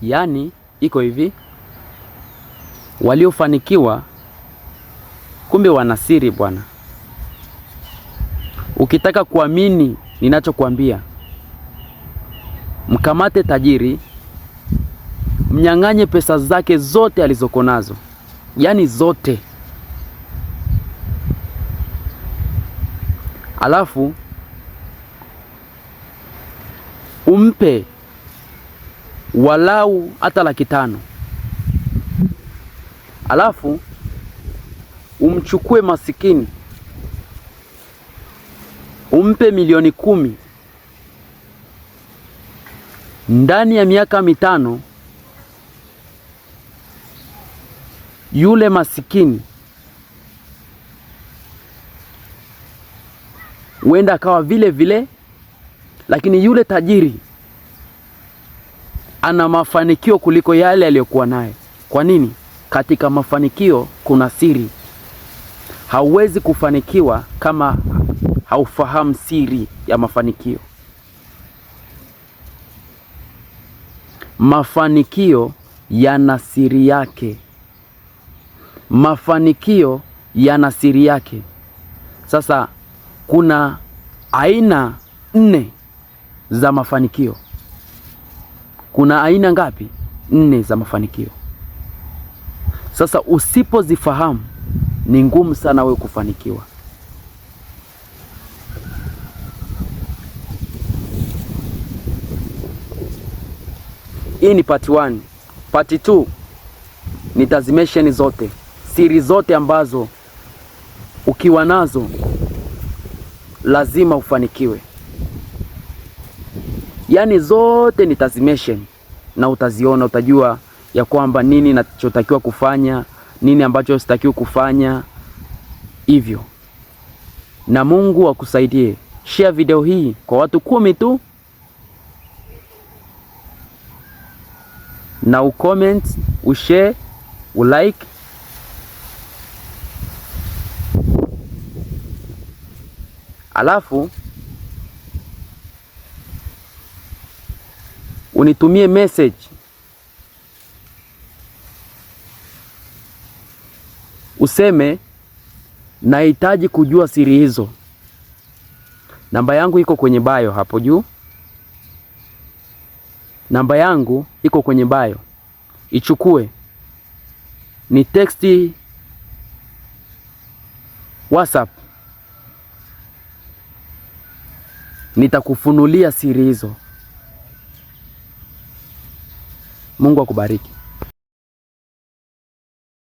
Yaani iko hivi, waliofanikiwa kumbe wana siri bwana. Ukitaka kuamini ninachokuambia, mkamate tajiri, mnyang'anye pesa zake zote alizoko nazo, yaani zote, alafu umpe walau hata 500,000, alafu umchukue masikini umpe 10,000,000. Ndani ya miaka 5 yule masikini huenda akawa vile vile, lakini yule tajiri ana mafanikio kuliko yale aliyokuwa nayo. Kwa nini? Katika mafanikio kuna siri. Hauwezi kufanikiwa kama haufahamu siri ya mafanikio. Mafanikio yana siri yake. Mafanikio yana siri yake. Sasa kuna aina 4 za mafanikio. Kuna aina ngapi? 4 za mafanikio. Sasa usipozifahamu ni ngumu sana wewe kufanikiwa. Hii ni part 1. Part 2 nitazimesheni zote, siri zote ambazo ukiwa nazo lazima ufanikiwe. Yaani zote nitazimesheni na utaziona, utajua ya kwamba nini nachotakiwa kufanya, nini ambacho sitakiwi kufanya hivyo. Na Mungu akusaidie. Share video hii kwa watu 10 tu, na ucomment, ushare, ulike. Alafu unitumie message useme nahitaji kujua siri hizo. Namba yangu iko kwenye bio hapo juu. Namba yangu iko kwenye bio, ichukue, ni text WhatsApp, nitakufunulia siri hizo. Mungu akubariki.